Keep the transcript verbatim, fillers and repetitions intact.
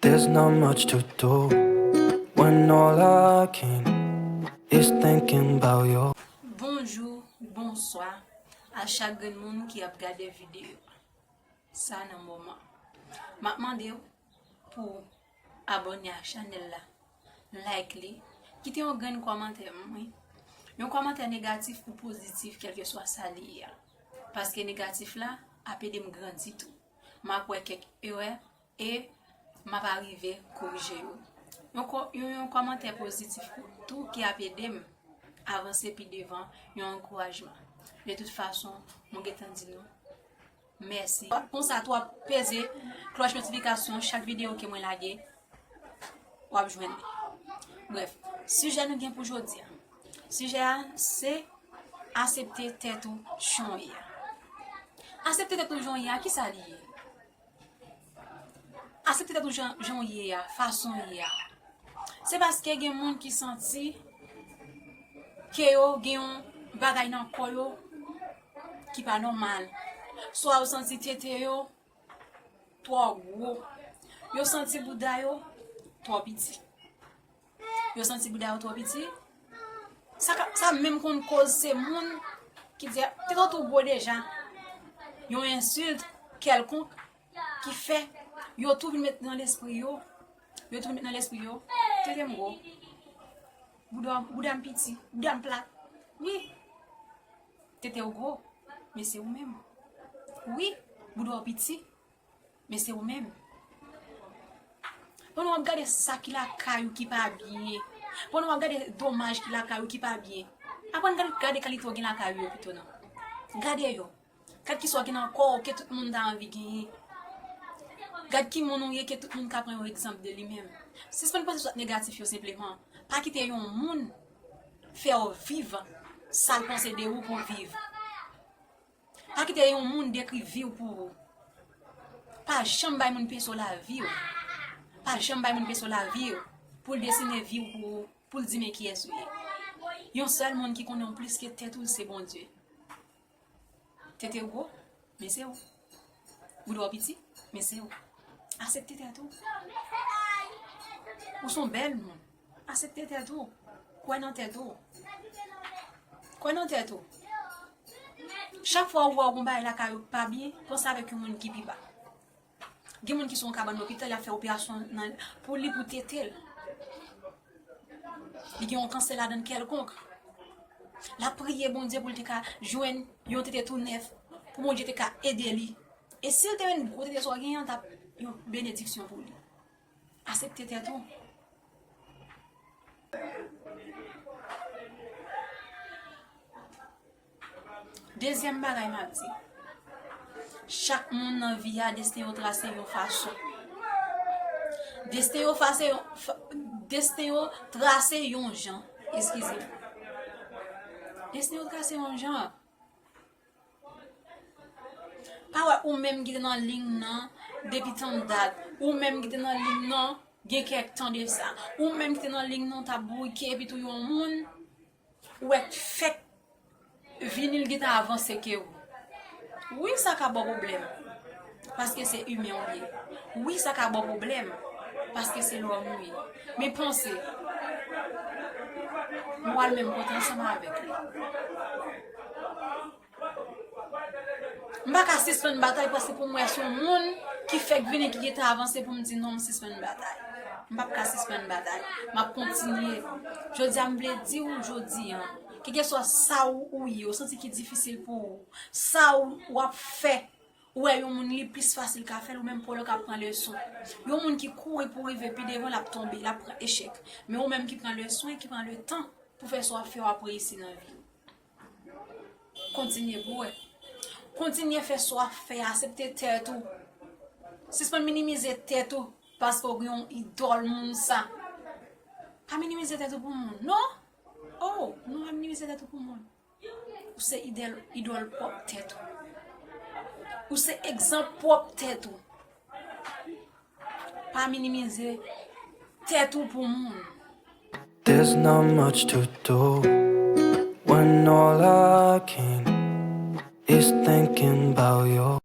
There's not much to do when all I can is thinking about you. Bonjou, bonswa a chak grenn moun ki ap gade videyo sa nan moman. M ap mande w pou abòne a chanèl la, like li, kite yon grenn kòmantè pou mwen. Yon kòmantè negatif ou pozitif, kèlkeswa sa li ye a. Paske negatif la ap ede m grandi tou. M ap wè kèk erè e m ap arive korije yo. Yon, yon, yon kòmantè pozitif tou ki ap ede m avanse pi devan, yon ankourajman. De tout fason, mwen gentan di nou mèsi. Konsa tou w ap peze klòch notifikasyon chak videyo ke mwen lage, w ap jwenn li. Brèf, sijè nou gen pou jodi a. Sijè a se aksepte tèt ou jan w ye a. Aksepte tèt ou jan w ye a, ki sa li ye? Aksepte tèt ou jan, jan w ye a, fason w ye a. Se paske gen moun ki santi ke yo gen yon bagay nan kò yo ki pa nòmal. Swa yo santi tete yo twò gwo. Yo santi bouda yo twò piti. Yo santi bouda yo twò piti. Sa, ka, sa menm konn koz se moun ki di, "Tete w twò gwo deja." Yon ensilt kèlkonk ki fè yo tou vin met nan lespri yo. Yo tou vin met nan lespri yo, "Tete m gwo. Bouda, bouda m piti. Bouda m plat." Wi. Tete w gwo, men se ou menm. Wi, bouda w piti, men se ou menm. Pandan w ap gade sa ki lakay ou ki pa byen, pandan w ap gade domaj ki lakay ou ki pa byen, aprann gade, gade kalite w gen lakay ou yo pito non. Gade yo. Gad kisa w gen nan kò w ke tout moun ta anvi genyen. Gad ki moun ou ye ke tout moun ka pran yon egzanp de li menm. Sispann panse sou sa k negatif yo senpleman. Pa kite yon moun fè w viv sa l panse de ou pou w viv. Pa kite yon moun dekri vi w pou ou. Pa janm bay moun pese w lavi w. Pa janm bay moun pese w lavi w pou l desine vi w pou ou, pou l di men kiyès ou ye. Yon sèl moun ki konnen w plis ke tèt ou, se Bondye. Tete w gwo, men se ou. Bouda w piti, men se ou. Aksepte tèt ou. Ou se yon bèl moun. Aksepte tèt ou. Kwè nan tèt ou. Kwè nan tèt ou. Chak fwa ou wè w gon bagay lakay ou pa byen, panse avèk yon moun ki pi ba. Gen moun ki sou yon kabann lopital, y ap fè operasyon nan, pou li, pou tete l. Li gen yon kansè ladan l kèlkonk. L ap priye Bondye pou l te ka jwenn yon tete tou nèf, pou Bondye te ka ede li. E si l te jwenn gwo tete sa w genyen an, t ap yon benediksyon pou li. Aksepte tèt ou. Dezyèm bagay m ap di, chak moun nan vi a, desten yo trase yon fason. Desten yo fase yon, fa, desten yo trase yon jan, eskize m. Desten yo trase yon jan. Pa wè ou menm ki te nan liy nan depi tann dat, ou menm ki te nan liy nan gen kèk tan de sa, ou menm ki te nan liy nan t ap bourike epi tou yon moun, ou wè k fèk vini l gentan avanse ke ou. Wi, sa ka ba w pwoblèm, paske se imen ou ye. Wi, sa ka ba w pwoblèm, paske se lòm ou ye. Men panse, m pral menm kote ansanm avèk li. M pa ka sispann batay paske pou m wè se yon moun ki fèk vini ki gentan avanse pou m di non, m sispann batay. M p ap ka sispann batay. M ap kontinye. Jodi a, m vle di w jodi a, kèlkeswa sa ou, ou ye, ou santi ki difisil pou ou, sa ou, w ap fè, ou wè yon moun li plis fasil ka fè l, ou menm pa w lè k ap pran leson. Yon moun ki kouri pou rive pi devan, l ap tonbe, l ap pran echèk. Men ou menm ki pran leson e ki pran letan pou fè sa w ap fè, w ap reyisi nan vi w. Kontinye pou w wè. Kontinye fè sa w ap fè, aksepte tèt ou. Sispann minimize tèt ou paske w gen yon idòl moun sa. Pa minimize tèt ou pou moun, non. Oh, non, pa minimize tèt ou pou moun. Ou se idèl, idòl pwòp tèt ou. Ou se egzanp pwòp tèt ou. Pa minimize tèt ou pou moun. There's not much to do when all I can is thinking about you.